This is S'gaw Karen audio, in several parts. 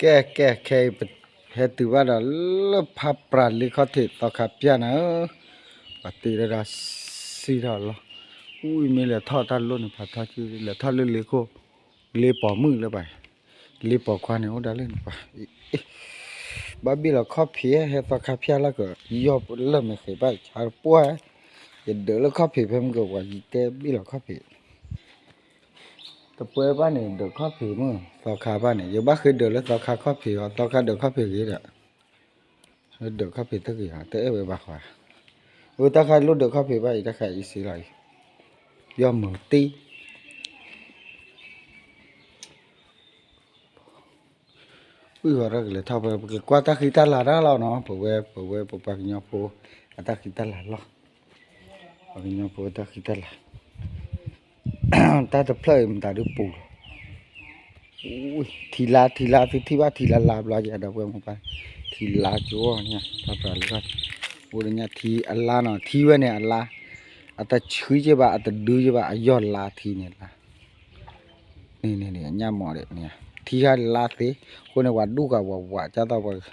ကဲ ကဲ ခဲအံၤ ပဟဲတုၤဘၣ်ဒီးလၢဖးပြးလ့ခီၣ်ထံးသီခါပျၢ်န့ၣ်ဧၢ, ပှၤတ့ထီၣ်ဒီးစံၣ်ထီၣ်လီၤ, အူအံၤမ့ၢ်လဲၤထီၣ်တၢ်လိၣ်န့ၣ် ဖးထီၣ်က့ၤ လဲၤထီၣ်လၢလ့ခိၣ်, လ့ပိာ်မုၣ်လၢပှၤ, လ့ပိာ်ခွါန့ၣ်အိၣ်ဒၣ်လၢန့ၣ်ပှၤ, ဘၣ်ဘ့ၣ်လီၤခီၣ်ဖံး ဟဲသီခါပျၢ်လီၤက ယီၢ်လၢမဲာ်ဃဲၤဘၣ်ဆါတပှၢ်, ယဒၢးလၢခီၣ်ဖံးဖဲမုၢ်ကဝၤ ယတဲဘ့ၣ်လီၤခီၣ်ဖံး တပှဲၤဘၣ်န့ၣ် ဒၢးခီၣ်ဖံးမုၢ် သီခါဘၣ်န့ၣ် ယဘၣ်ဃ့ဒၢးလၢသီခါခီၣ်ဖံးအီၤ သီခါဒၢးခီၣ်ဖံးဂ့ၤဒီး, ဒၢးခီၣ်ဖံးတဂ့ၤအီၤ တအဲၣ်ဝဲဘၣ်ဃီ, အတၢ်ခါလိၣ်ဒၢးခီၣ်ဖံးဘၣ်အံၤ တၢ်ခါအံၤစ့လီၤအံၤ, ယီၢ်မုၢ်တ့ ဝံၣ်ဃီၤရၢၣ်ကလဲၤထီၣ်ဖဲ ပကကွၢ်တၢ်ဃံတၢ်လၤတၢ်လီၤနီၤ ပဝဲ ပဝဲပပှၤကညီဖိ အတၢ်ဃံတၢ်လၤလီၤ, ပှၤကညီဖိအတၢ်ဃံတၢ်လၤ, တၢ်တဖျၢၣ်အံၤမတၤဒုပူၤလီၤ, ထံလါ ထံလါ သုထံၣ်ဘၣ်ထံလါလါဘျီယၤဒီးပှဲၤမိၢ်ပၢ်, ထံလါကၠိအီၤညါ ပှၤပှၤလၢ အိၣ်ဒီးညါထံအလါနီၤ ထံဝဲန့ၣ်အလါ, အတဆှံက့ဘၣ် အတဒုက့ဘၣ် အယီၢ်လါထံန့ၣ်လါ န့ၣ်န့ၣ်န့ၣ် ညၣ်မီၤဒဲးန့ၣ် ထံဟါလါသ့, အဃိန့ၣ် ပှၤဒူၣ်ဃာ်ဝးဝး ကၢ်သီၣ်ပှၤ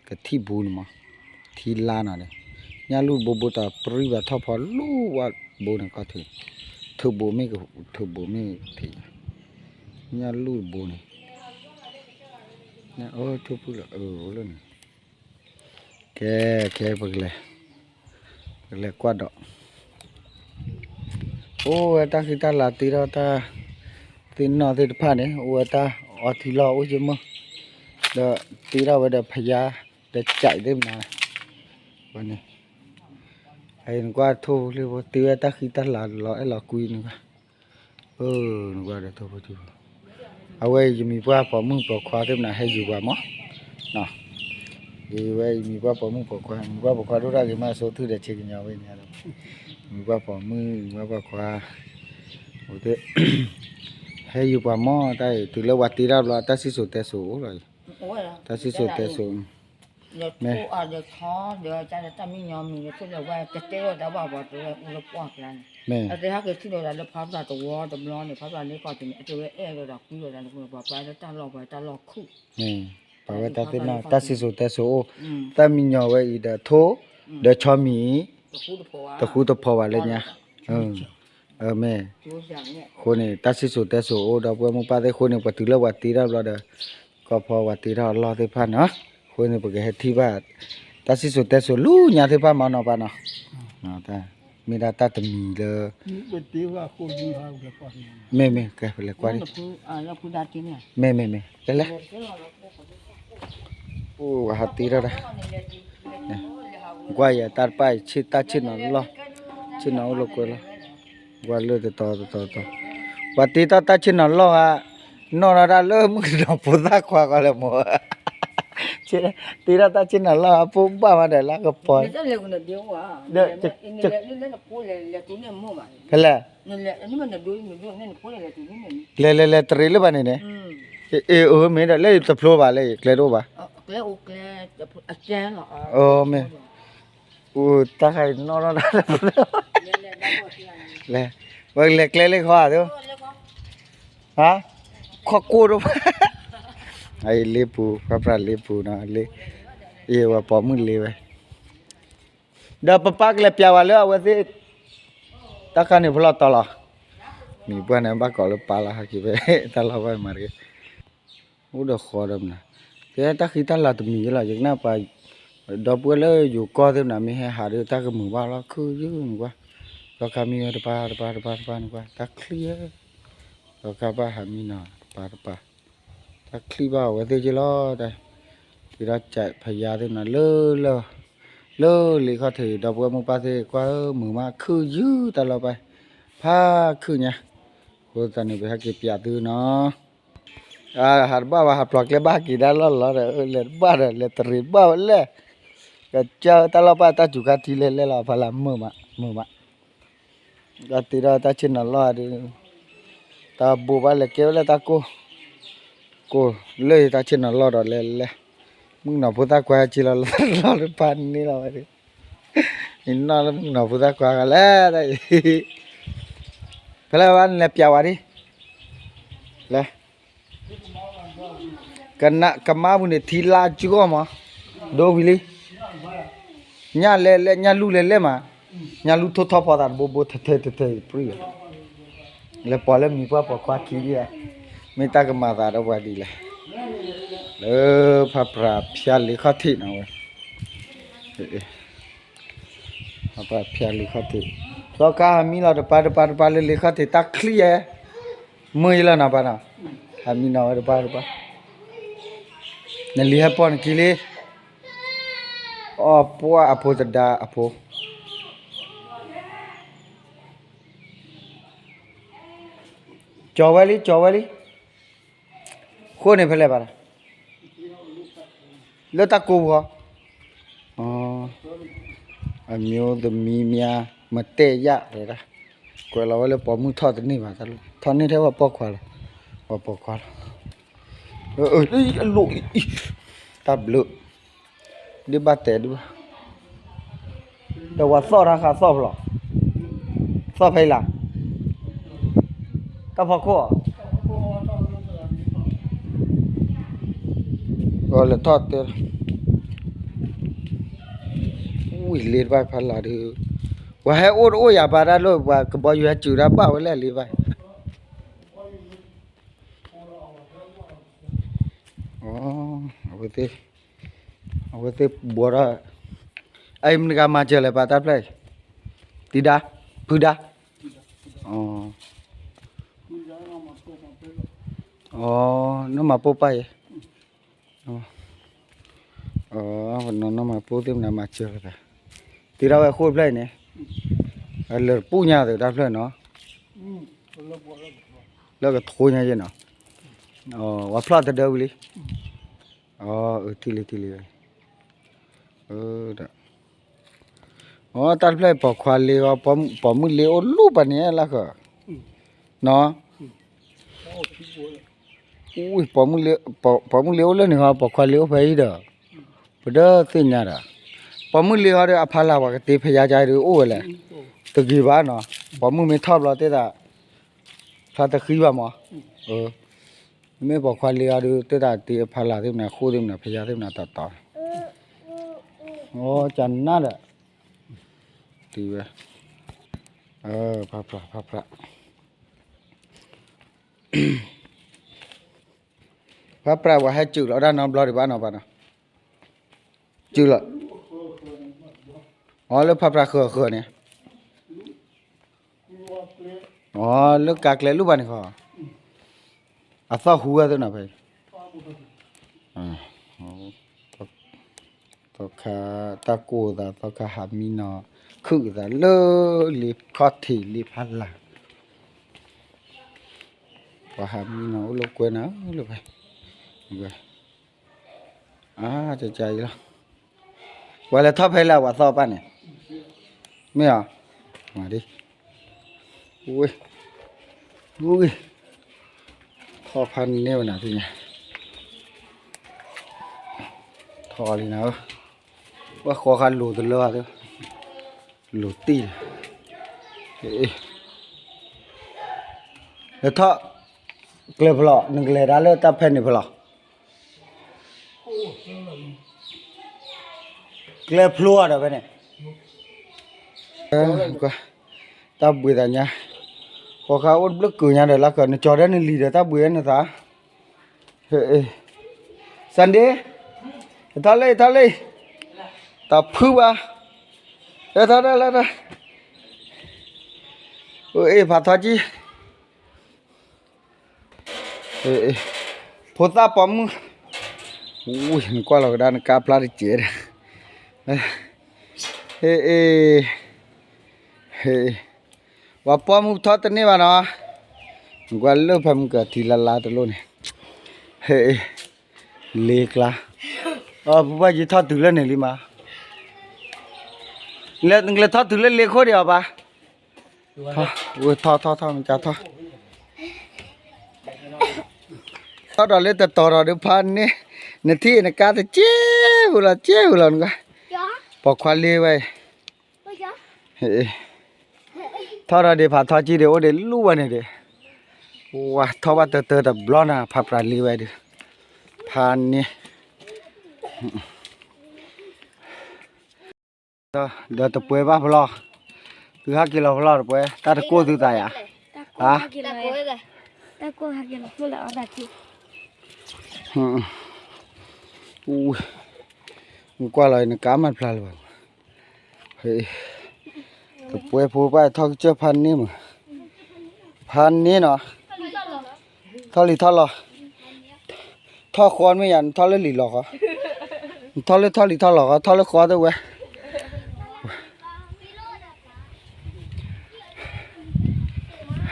ကထံၣ်ဘူးန့ၣ်မး, ထံလါနီၤန့ၣ်, ညၣ်လူၢ်တဘိဘိတၢ်ပြံဘၣ်ထီၣ်ဖီလူၢ်ဝၣ်ဘိန့ၣ်ကီၢ်ထံး, ထုးဘူးမ့ၢ်က ထုးဘူးမ့ၢ်ထံး, ညၣ်လူၢ်တဘိန့ၣ်, ညၣ်အိၣ်ထူၣ်ဖုၣ်လီၤ အၢ အိၣ်လၢန့ၣ် ကဲ ကဲ ပကလဲၤ ပကလဲၤကွၢ်ဒီး အိၣ်ဝဲတၢ်ဃံတၢ်လၤတ့ထီၣ်တၢ် သ့ၣ်နီၣ်သ့ၣ်တဖၣ်န့ၣ် အိၣ်ဝဲတၢ်အီထံလီၢ်အိၣ်ယမ့ၢ် ဒီးတ့ထီၣ်ဝဲဒီးဖယါ ဒီးကၠဲးသ့ၣ်မနၤ ဝဲန့ၣ် နကွၢ်ထိၣ်ဖိလံၣ်ဖိ တ့ဝဲတၢ်ဃံတၢ်လၤလီၤအဲၣ်လီၤကွံန့ၣ်ကွၢ် အၢ နကွၢ်ဒီးထိၣ်ဖိထံဖိ အဝဲယမံၤပှၢ်ပိာ်မုၣ်ပိာ်ခွါသ့ၣ်မနၤဟဲယူၤပှၤမး, အဝဲယမံၤပှၢ်ပိာ်မုၣ်ပိာ်ခွါ မံၤပှၢ်ပိာ်ခွါဒိၣ်တၢ်ဂ့ၤမး စိာ်ထူၣ်ဒီးဆ့ကညီၤဝဲန့ၣ်ဒီး မံၤပှၢ်ပိာ်မုၣ် မံၤပှၢ်ပိာ်ခွါ အိၣ်သ့ၣ် ဟဲယူၤပှၤမး တၢ်အံၤ တုၤလၢပှၤတ့ထီၣ်ဘျီ တၢ်စံၣ်စိၤတဲစိၤအိၣ်လီၤ, တၢ်စံၣ်စိၤတဲစိၤ မ့ၢ် မ့ၢ် ပာ်ဝဲတၢ်သ့ၣ်နီၣ် တၢ်စံၣ်စိၤတဲစိၤအိၣ် တၢ်မံညီၤဝဲအံၤဒီးထိၣ် ဒီးဆီမံၤ တဃူတဖိးဘၣ်လၢညါ မ့ၢ် အဃိန့ၣ် တၢ်စံၣ်စိၤတဲစိၤအိၣ်ဒီးပဝဲမိၢ်ပၢ်သ့ၣ်အဃိန့ၣ် ပှၤတုၤလၢပှၤတ့ထီၣ်ဘျီဒီး ကီၢ်ဖီပှၤတ့ထီၣ်အလီၢ်သ့ၣ်တဖၣ်န့ၣ် အဃိန့ၣ် ပကဟဲထံၣ်ဘၣ် တၢ်စံၣ်စိၤတဲစိၤလၢညါသ့ၣ်တဖၣ်မးနီၤပၢ်နီၤ မ့ၢ်ဒၣ်တၢ်တမံၤလၢ မ့မ့ၢ် ကဲ ပလဲၤကွၢ်ဒံး မ့မ့ၢ် ကဲ လဲၤ အိၣ်ဟးတ့ထီၣ်တၢ် ကွၢ်ယၤတၢ်တပၣ်အံၤ ဆ့တၢ်ဆ့ၣ်နီၤလီၢ် ဆ့ၣ်နီၤအိၣ်လၢကွဲလီၤ ကွၢ်လၢတတီၤတတီၤတတီၤ ပှၤတ့ထီၣ်တၢ်ဆ့ၣ်နီၤလီၢ်ဧါ နီၢ်ထီၣ်တၢ်လၢမုၣ်ကနီၤဖိသၣ်ခွါဃီလဲၣ်မိၢ် တ့ထီၣ်တၢ်ဆ့ၣ်နီၤလီၢ်ဧါ ဖိဘၣ်မးဒီးလၢကပီၤ ဒီး ဖဲလဲၣ် လဲၤလဲၤလဲၤတရံးလၢဘၣ်န့ၣ်န့ၣ် အ့ၣ်အိၣ်မ့ၢ်ဒီး လၢတဖျိဘၣ်လၢ ကျဲတအိၣ်ဘၣ် အိၣ်မ့ၢ် အိၣ်တၢ်ခါအံၤနီၢ်နီၢ် လဲၤ ဝဲလဲၤကျဲလၢခီဧါ ဟါ ခီၣ်ကိၢ်တအိၣ်ဘၣ် အအံၤလ့ပူၤ ဖးပြးလ့ပူၤနီၤ လ့ အံၤဝဲပိာ်မုၣ်လ့ဝဲ ဒီးပပၢ်ကလဲၤပျးဝဲလၢအဝဲသ့ၣ် တၢ်ခါန့ၣ်ဖလီၢ်တီၤလီၤ မံၤပှၢ်န့ၣ်ဘၣ်ကိးလၢပၢ်လီၤ ဟဲက့ၤဖဲ တၢ်လီၢ်ဘၣ်မၤတဂ့ၤ အိၣ်ဒီးဃီဒီးမနုၤ ကဲတၢ်ဃံတၢ်လၤတမံၤယလီၤ ယကနၣ်ပှၤ ဒီပုၢ်ဝဲၢ်လၢယိၤကီၢ်သ့ၣ်မနုၤ မ့ၢ်ဟဲဟးဒီးတၢ်ကမုာ်ဘၣ်လီၤ ခုၣ်ယုၢ်နကွၢ် ဒီးခါမံဝဲတပၤတပၤတပၤတပၤနကွၢ် တၢ်ချံၣ်ဧၢ ဒီးခါဘၣ်ဟးမံနီၤ တပၤတပၤ တၢ်ချံၣ်ဘၣ်အဝဲသ့ၣ်က့လီၤ တၢ် က့ဒီးကးဖယါသ့ၣ်မနုၤ လၢ လၢ လၢလ့ခီၣ်ထံး ဒီပုၢ်ဝဲၢ်မိၢ်ပၢ်သ့ၣ် ကွၢ်ဧၢ မုာ်မးခုၣ်ယုၢ်တၢ်လီၢ်ဘၣ် ဖးခုၣ်ညါ အဃိသတးန့ၣ် ပဟဲက့ၤပျးသုနီၤ ဟးတဘၣ်ဘၣ် ဟးပျီၤကျဲဘၣ်က့ၤဒၣ်လီၢ်လီၤဒီး လဲၤတဘၣ်ဒီး လဲၤတရံးဘၣ်ဝဲလဲၣ် ကစၢ်တၢ်လီၢ်ဘၣ်တၢ်စူၤခါထံလဲၣ်လဲၣ်လီၤ ဖးလၢမုာ်မး မုာ်မး ဒီးတ့ထီၣ်တၢ်ဆ့ၣ်နီၤလီၢ်ဒီး တၢ်ဘိးဘၣ်လဲၤကဲဝဲလၢတၢ်ကိၢ် ကိၢ်လၢတၢ်ဆ့ၣ်နီၤလီၢ်ဒီးလဲၤလဲၤ မုၣ်ကနီၤဖိသၣ်ကွၢ်က့လီၤ လီၤတပၢ်န့ၣ်လီၤဝဲ အံၤနီၢ်လၢမုၣ်ကနီၤဖိသၣ်ကွၢ်ဂၤလဲၣ် တၢ်အံၤ ဖဲလဲၣ်ဘၣ်နလဲၤပျးဝဲဒၣ် လဲၤ ကနၣ်ကမါပူၤန့ၣ် ထံလါကၠီၣ်မး, ဒိဝံၤလံ, ညၣ်လဲၤလဲၤ ညၣ်လူၢ်လဲၤလဲၤမး, ညၣ်လူၢ်ထိၣ်ထီၣ်ဖီသးတဘိဘိထဲထဲတထဲတပြံၢ်, လဲၤပိာ်လၢမံၤပှၢ်ပိာ်ခွါခံလံ, မ့ၢ်တၢ်ကမၤသးဒီးပှၤဒ်လဲၣ်, လၢဖးပြးဖၠါလ့ခီၣ်ထံးနီၤဝဲ, ဖးပြးဖၠါလ့ခီၣ်ထံး, သီခါဟးမံလီၤတပၤတပၤတပၤလၢလ့ခီၣ်ထံး တၢ်ချံၣ်ယဲ, မုာ်ယလီၤနီၤပၢ်နီၤ, ဟးမံနီၤဝဲတပၤတပၤ, နလံၤဟဲပိာ်နခံလံ, အီၣ်ပှၢ်အဖိသဒါအဖိ ကၠီၤဝဲလံ ကၠီၤဝဲလံ, ဃိန့ၣ်ဖဲလဲၣ်ဘၣ်, လၢတၢ်ကိးပူၤဃီ, အမျိုးသမီးများ မတည့်ရ တဲဒၣ်, ကွဲးလီၤဝဲလၢပိာ်မုၣ်ထီၣ်တန့ၢ်ဘၣ်, ထီၣ်န့ၢ်ထဲပှၤပိာ်ခွါလီၤ, ပှၤပိာ်ခွါလီၤ, အလိၣ်အံၤ, တၢ်ဘျုး ဒ်ဘၣ်တဲဒ်ဘၣ်, ဒီးပှၤသီၣ်တၢ်ဃးသီၣ်ဖဲလဲၣ်, သီၣ်ဖဲအံၤလၢ်, တၢ်ဖီခိၣ်ဧါ, လဲၤထီၣ်တဲ, ဝံၤလ့တဘၣ်ဖးလၢ်ဒီး, ပှၤဟဲအိၣ်တအိၣ်ယၤဘၣ်ဒၣ်လၢ ပှၤကဘီယူၤဟဲစူၤတၢ်ဘၣ်ဝဲလဲၣ်လ့ဘၣ် အဝဲသ့ၣ်, အဝဲသ့ၣ်ဘှီထီၣ်, အအံၤမနုၤဂၤမၤစၢၤလဲၣ် ပှၤတၢ်ဖျၢၣ်အံၤ, တံဒါ, ဖုဒါ, နီၢ်မၤပိၢ်ပၢ်ယဲ, နီၢ်မၤပိၢ်သ့ၣ်မနုၤမၤစၢၤလီၤသး, တံဒါဝဲအဃိတဖျၢၣ်အံၤန့ၣ်, လၢတပူၤညါသ့ၣ်တၢ်ဖျၢၣ်နီၤ, လၢကထိညါယဲနီၤ, ပှၤဖျီၣ်တဒၢဝံၤလံ, အၢ ထံၣ်လံထံၣ်လံ, ဒီး, အတၢ်တဖျၢၣ်ပိာ်ခွါလ့အီၤ, ပိာ်မုၣ်လ့အိၣ်လူၤပှၤန့ၣ်လၢဃီ, နီၤ, ပိာ်မုၣ်လ့အိၣ်လၢန့ၣ်ဃီ ပိာ်ခွါလ့အိၣ်ဖဲအံၤဒီး, ပဒၢသ့ၣ်ညါဒီး, ပိာ်မုၣ်လ့အီၤဒီးအဖီလာ်ပှၤကတ့ဖယါကါဒီးအိၣ်ဝဲလဲၣ်, တဂ့ၤဘၣ်နီၤ, ပိာ်မုၣ်မ့ၢ်ထီၣ်ဘျီသ့ၣ်သး, ဖျါတဃံဘၣ်မး, မ့ၢ်ပိာ်ခွါလ့အီၤဒီး သ့ၣ်သးတ့အဖီလာ်သ့ၣ်မနုၤ ဃိၣ်သ့ၣ်မနုၤ ဖယါသ့ၣ်မနုၤတီတီ, အကနၣ်ဒီး, တံဝဲ, ဖးပြးဖးပြး ဖးပြးပှၤဟဲစူၤလီၤဒၣ်နီတဘျီဒံးဘၣ်နီၤပၢ်နီၤ, စူၤလီၤ, အီလၢဖးပြးဃၢၤဃၢၤန့ၣ်, အီလၢကးကျဲလူၢ်ဘၣ်န့ၣ်ဃီ, အသီၣ်ဟူဝဲသ့ၣ်နီၤဖဲ, သီခါတၢ်ကိၢ်သး သီခါဟးမံနီၤ, ခုၣ်သးလၢလ့ခီၣ်ထံးလ့ဖးလၢ်, ပှၤဟးမံနီၤအိၣ်လၢကွဲနၤလၢဖဲ, အါ ကကါအံၤလီၤ, ပှၤလဲၤထီၣ်ဖဲလၢပှၤသီၣ်ပၢ်န့ၣ်, မ့ၢ်ဧါ, မၤဒ်, ဝ့ၢ်, ဝ့ၢ်, ထီၣ်ဖးန့ၢ်ဝဲနၤသ့ၣ်ညါ, ထီၣ်လံနၤဧၢ, ပှၤဃီဃာ်လိၤတလၢဘၣ်သ့, လိၤတံၢ်လီၤ, လဲၤထီၣ်, ကျဲဖျိ နကလဲၤဒၣ်လၢတၢ်ဖဲန့ၣ်ဖဲလီၤ ကျဲဖျိဧါဒီးဖဲန့ၣ်, တၢ်ဘှံးသးညါ, ဃီဃာ်အိၣ်တဘျုးကုာ်ညါဒီးလၢကီး နကၠီၤဒီးနလံၤဒီးတၢ်ဘှံးဝဲနသး, Sunday, ထီၣ်လၢ ထီၣ်လၢ, တၢ်ဖုဘၣ်, ထီၣ်တၢ်လၢတၢ်, အ့ၣ် ဖးထီကံ ဖိသၣ်ပိာ်မုၣ်, နကွၢ်လီၤကဒါနကါဖျါတစဲးဒီး, ဟ့ၣ်, ဟ့ၣ်, ပှၤပိာ်မုၣ်ထီၣ်တန့ၢ်ဘၣ်နီၤ, နကွၢ်လၢဖဲမုၢ်ကထံလါလါတလိၣ်န့ၣ်, ဟ့ၣ်, လ့ကျါ, ပပှၢ်ယထီၣ်တုၤလၢန့ၣ်လံမး, နကလဲၤထီၣ်တုၤလၢလ့ခိၣ်ဒံးအီၤဘၣ် ထီၣ် ထီၣ် ထီၣ် မကထီၣ်, ထီၣ်ဒီးလၢတတီၤဒီးဒုးဖးန့ၢ်, နထံၣ်နကါတစဲးဝဲလီၤ စဲးဝဲလီၤနကွၢ်, ပိာ်ခွါလ့ဝဲအံၤ, ထီၣ်ဒီးဒံးဖးထီကံဒံး အိၣ်ဒံးလူၢ်ဝဲန့ၣ်ဒံး, ဝါထီၣ်ဘၣ်တၢၢ်တၢၢ်တဘျီနၤ ဖးပြးလ့ဝဲဒုး, ဖးန့ၣ် ဒီးတပှဲၤဘၣ်ဖျီ, သုဟးက့ၤလီၤဖျီတပှဲၤ, တၢ်တကိၢ်သုသးယၤ, ဟါ, တၢ်ကိၢ်ဟးက့ၤလီၤဖျီလၢအီၣ်တၢ်ထံ, မ့ၢ်ကွၢ်လီၤနကါမၤတဖျါလၢၤဘၣ်, တပှဲၤဖိဘၣ်ထီၣ်ကစၢၢ်ဖးန့ၣ်မး, ဖးန့ၣ်နီၤ, ထီၣ်လံထီၣ်လီၤ ထီၣ်ဃီမ့ၢ်ယၤ နထီၣ်လၢလံာ်လီၤဃီ, နထီၣ်လၢထီၣ်လံထီၣ်လီၤဃီ ထီၣ်လၢဃီသ့ၣ်ဝဲ,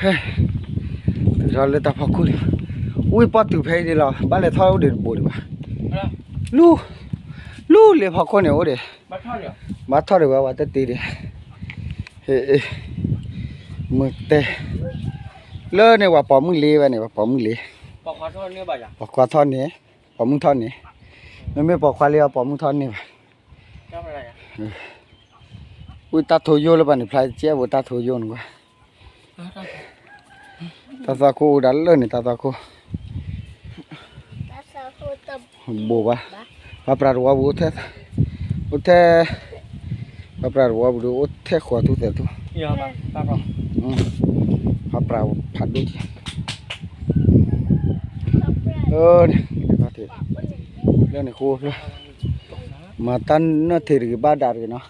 ထီၣ်လၢတၢ်ဖီခိၣ်န့ၣ်, ဝံၢ်ပီၣ်တုၤဖဲအံၤန့ၣ်လီၤ ဘၣ်လဲၤထီၣ်အိၣ်ဒံးတဘိဒံးဘၣ်, လူ, လူလ့ဖီခိၣ်န့ၣ်အိၣ်ဒံး, ဘၣ်ထီၣ်ဒံးဝဲ ပှၤတတ့ဒံး, မုၢ်တဲ, လၢန့ၣ်ပှၤပိာ်မုၣ်လ့ဝဲန့ၣ် ပှၤပိာ်မုၣ်လ့, ပိာ်ခွါထီၣ်န့ၣ်, ပိာ်မုၣ်ထီၣ်န့ၣ်, မ့မ့ၢ်ပိာ်ခွါလ့အီၤပိာ်မုၣ်ထီၣ်န့ၣ်ဘၣ်, ဝံၢ်တၢ်ထိယိၣ်လၢပှၤန့ၣ် ဖျါကဲဝဲတၢ်ထိယိၣ်န့ၣ်ကွၢ်, တၢ်သွၣ်ခိၣ်အိၣ်ဒၣ်လၢန့ၣ် တၢ်သွၣ်ခိၣ် ဘိးဘၣ်, ပှၤပြးတဝီပူၤအိၣ်ထဲ, အိၣ်ထဲ, ပှၤပြးတဝီပူၤဒီးအိၣ်ထဲဃိးထူၣ်သဲးထူၣ်, ပှၤပြးဖးဒိၣ်က့, န့ၣ်, လၢန့ၣ်ဃိဖျၢၣ်, မၤတၢ်နၢၣ်ထံးတဂ့ၤဘၣ်ဒၣ်တဂ့ၤနီၤ,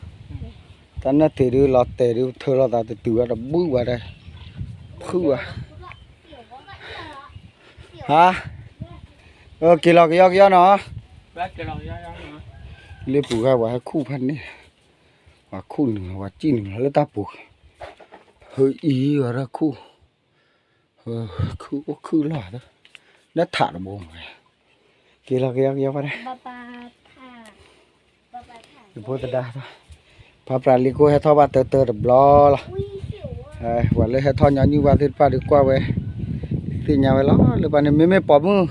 တၢ်နၢၣ်ထံးဒုးလီၤတဲာ်ဒုးထၢလီၤသးတတုၤဝဲတဘူၣ်ဘၣ်ဒၣ်, ဖုၣ်ဘၣ် ဟါ, က့ၤလီၤကယီကယီနီၤ, လၢပူၤဂၤပှၤဟဲခူၣ်ဖးန့ၣ်, ပှၤခူၣ်နုာ်လီၤ ပှၤစံၣ်နုာ်လီၤလၢတၢ်ပူၤ, ဟၢအံၤဝဲဒၣ်ခူၣ်, ခူၣ်အိၣ်ခူၣ်လီၤ, လၢထးတဘိမး, က့ၤလီၤကယီကယီဖးန့ၣ် ယဖိသဒါ, ပှၤပြးလံၤကိၢ်ဟဲထီၣ်ဘၣ်တၢတၢတဘျီလီၤ, ပှၤလၢဟဲထီၣ်ညီနုၢ်ဘၣ်သ့ၣ်တဖၣ်ဒီးကွၢ်ဝဲ, သ့ၣ်ညါဝဲလီၤ လၢပှၤန့ၣ် မ့မ့ၢ်ပိာ်မုၣ်,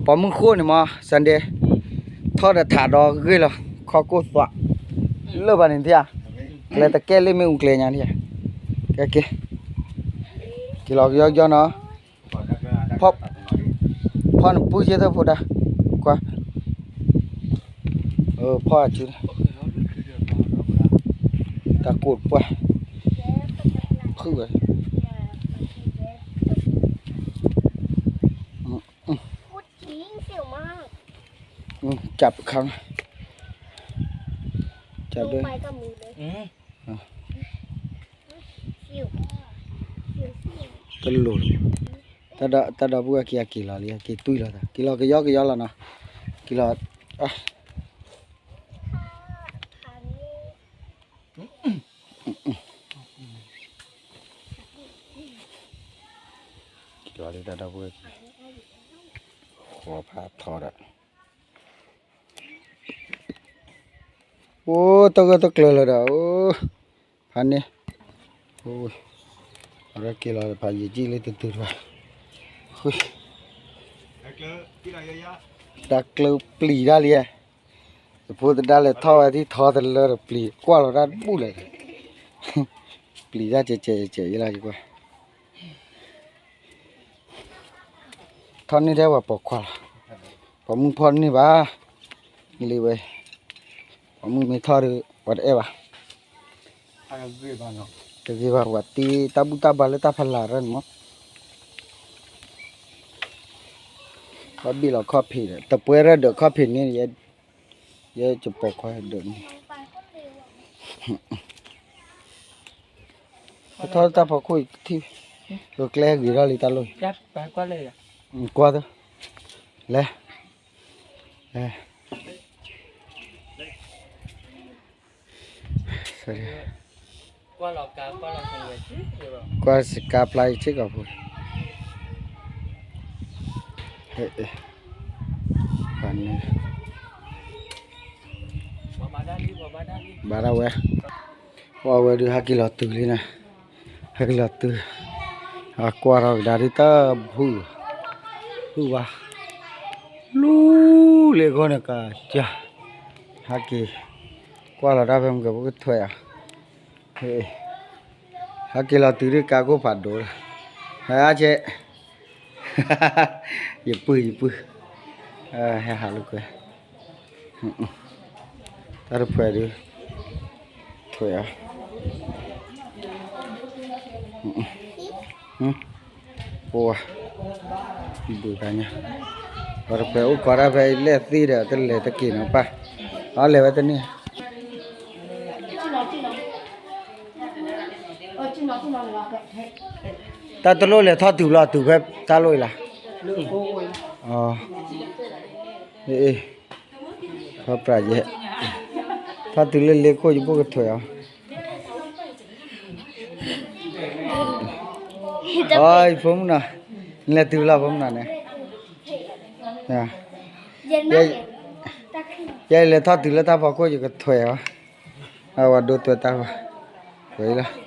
ပိာ်မုၣ်ဃိၣ်န့ၣ်မး Sunday, ထီၣ်ဒီးထးဒီးဂ့ၢ်လီၤ ခီၣ်ကိၢ်သွး, လၢပှၤန့ၣ်ထံၣ်ဧါ, ကျဲတကဲလၢမ့ၣ်အူကျဲညါထံၣ်ဧါ, ကဲက့ၤ, က့ၤလီၤကယီကယီနီၤ ဖီၣ်နပုၢ်ယဲၢ်သၢဖိဒါ, ကွၢ်, ဖီၣ်အစု, တၢ်ကိၢ်တပှၢ်, ဖုၣ်ဝဲ, ကပ်ခါ, ကပ်ဒိ, တလိၣ်လၢၤ, တၢ်ဒီပုၢ်ဝဲၢ်ခံဂၤက့ၤလီၤလံ က့ၤတွံၢ်လီၤသး က့ၤလီၤကယီကယီလီၤနီၤ, က့ၤလီၤ, က့ၤလီၤလံတၢ်ဒီပုၢ်ဝဲၢ်ခံဂၤ, ဃီဖးထီဒီး အိၣ်တဂၢၢ်တကျၢၤလၢၤဒီး အိၣ်, ဖးန့ၣ်, အဝဲက့ၤလီၤဖးယံာ်ကံၣ်လၢတတုၤတဘၣ်, တၢ်ကျၢၤပျံၤတၢ်လံ, ယဖိသဒါလဲၤထီၣ်ဝဲထံၣ်ထီတလၢဒီးပျံၤကွၢ်လီၤတၢ်တဘူၣ်လဲၣ်, ပျံၤတၢ်ကဲးကဲးကဲးကဲးယလၢယကွၢ် ထီၣ်န့ၢ်ထဲပှၤပိာ်ခွါလီၤ, ပိာ်မုၣ်ဖီၣ်န့ၢ်ဘၣ်, လံဝဲ, ပိာ်မုၣ်မ့ၢ်ထီၣ်ဒီး ပှၤတအဲၣ်ဘၣ်, တဂ့ၤဘၣ် ပှၤတ့တၢ်ဘူၣ်တၢ်ဘါလၢတၢ်ဖီလာ်ရၢန့ၣ်မး, ဘၣ်ဘ့ၣ်လီၤခီၣ်ဖံးဒီး တပှဲၤရဲၣ်ဒၢးခီၣ်ဖံးန့ၣ် ယဲယပိာ်ခွါဒၢးန့ၣ် ထီၣ်တၢ်ဖီခိၣ်အံၤထံၣ်, ကျဲဂ့ၤထီၣ်လံတၢ်လိၣ်, ကွၢ်သ, လဲၤ, ကွၢ်စကါဖျါအံၤစ့ၢ်ကီးဖိ, ဘၣ်ဒၣ်ဝဲ, ပှၤဝဲဒုးဟဲက့ၤလီၤတုၤလံန့ၣ်, ဟဲက့ၤလီၤတုၤ, အကွၢ်ထီၣ်ကဒါဒ်တၢ်ဖုၣ်, ဖုၣ်ဘၣ်, လူလ့အဂီၢ်န့ၣ်ကစၢ်, ဟဲက့ၤ, ကွၢ်လီၤတၢ်ဖဲမုၢ်ကဲဖိကထွဲဧါ, ဟဲက့ၤလီၤတုၤဒ်ကါခိၣ်ဖးဒိၣ်လီၤ, ဟဲအါကဲ, ယပုၢ်ယပုၢ်, ဟဲဟးလိာ်ကွဲ, တၢ်တဖှဲးဒုး ထွဲးအီၤ, ပဝါ, ဒုးတၢ်ညါ, ပှၤတဖှဲးအိၣ်ခိးတၢ်ဖဲအံၤ လဲၣ်သ့ဒီး တလဲၤတက့ၤနီၤပၢ်, အလဲၤဝဲတန့ၢ် တၢ်တလိၣ်လဲၤထီၣ်တုၤဘျီ တုၤဖဲတၢ်လိၣ်အံၤလီၤ, ထီၣ်ပြးယဲ, ထီၣ်တုၤလၢလ့ခိၣ် ယဘိၣ်ကထွဲးအီၤ, အီ ယဖိမုၣ်နီၤ, နလဲၤတုၤဘျီဖိမုၣ်နီၤန့ၣ်, ယဲယလဲၤထီၣ်တုၤလၢတၢ်ဖီခိၣ် ယကထွဲးအီၤ, အဝဲဒိတွဲတၢ်ဂီၤ, ဝဲအံၤလီၤ,